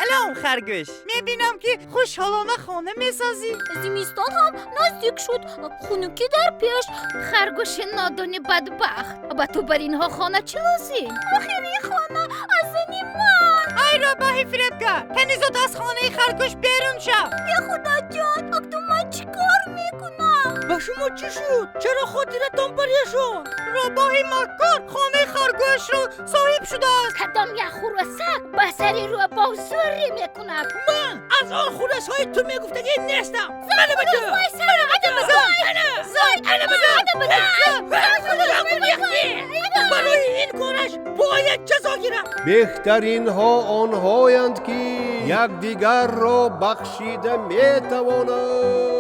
Салом, харгӯш, мебинам, ки хушҳолона хона месозӣ. Зимистон ҳам наздик шуд, хунукӣ дар пеш. Харгӯши нодони бадбахт, ба ту бар инҳо хона чӣ лозим? Охир ин хона аз они ман. Ай рӯбоҳи фиребгар, кани зуд аз хонаи харгӯш берун шав. Е Худоҷон, акнун ман чӣ кор мекунам? Ба шумо чӣ шуд? Чаро хотиратон парешон? Рӯбоҳи маккор хонаи харгӯшро соҳиб шудааст. Кадом як хурӯсак ба сари рӯбоҳ зӯрӣ мекунад? Ман аз он хурӯсҳои ту мегуфтагӣ нестам. Мана ба ту! Барои ин кораш бояд ҷазо гирад. Беҳтаринҳо онҳоянд, ки якдигарро бахшида метавонанд.